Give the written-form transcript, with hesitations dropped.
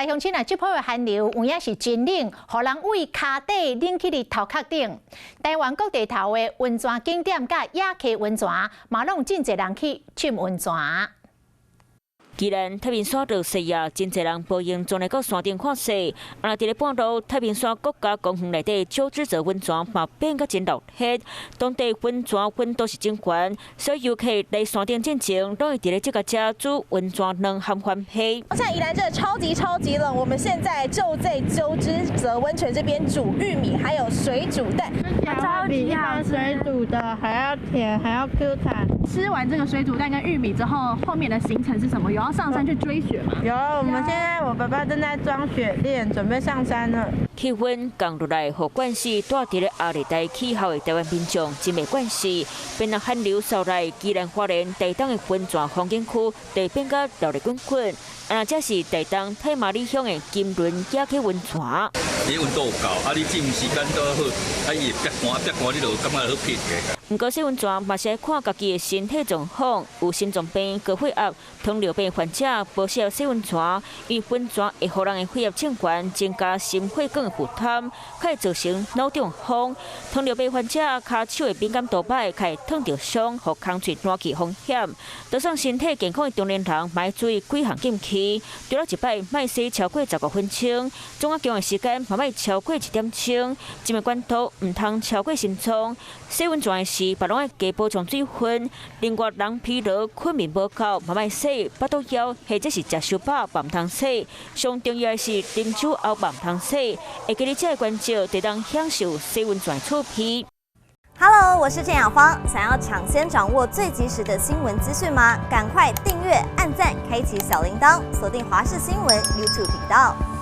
來鄉親啊，這波的寒流有影是真冷，予人為跤底冷去佇頭殼頂。台灣各地頭的溫泉景點佮野溪溫泉，嘛攏真濟人去浸溫泉。既然太平山落雪啊，真濟人無閒轉來到山頂看雪。啊，佇咧半路，太平山國家公園內底九芝澤溫泉嘛變甲真熱鬧。當地溫泉溫度是真懸，所以遊客來山頂進前，攏會佇咧這个遮煮溫泉卵含番被。像宜蘭這超級超級冷，我們現在就在鸠之澤溫泉這邊煮玉米，還有水煮蛋，超比一般水煮的還要甜，還要 Q 彈。吃完這個水煮蛋跟玉米之後，後面的行程是什麼？有要上山去追雪嗎？有，我們現在我爸爸正在裝雪鏈，準備上山了。氣溫降落來，予慣勢蹛佇咧亞熱帶氣候的台灣民眾真袂慣勢。變若寒流掃來，宜蘭花蓮、台東的溫泉風景區就變甲熱熱滾滾。啊，這是台東太麻里鄉的金崙野溪溫泉。你溫度有夠，啊，你浸時間拄好，啊，伊會憋寒，憋寒你就感覺好癖嘅。毋過洗溫泉嘛是愛看家己的身體狀況，有心臟病、高血壓、糖尿病患者無適合洗溫泉，因為溫泉會予人的血壓升懸，增加心血管的負擔，較會造成腦中風。糖尿病患者跤手的敏感度歹，較會燙著傷，予空喙爛去風險。就算身體健康的中年人，嘛愛注意幾項禁區。除了一擺莫洗超過15分鐘，總仔共的時間嘛莫超過1點鐘，浸的管道毋通超過深倉。洗溫泉的時，嘛攏愛加補充水分。另外，人疲勞、睏眠無夠，嘛莫洗，腹肚枵或者是食傷飽，嘛毋通洗。上重要的是，啉酒後嘛毋通洗。會記得這个原則，就當享受洗溫泉趣味。 Hello，我是鄭雅芳。想要搶先掌握最及時的新聞資訊嗎？趕快訂閱、按讚、開啟小鈴鐺，鎖定華視新聞 YouTube 頻道。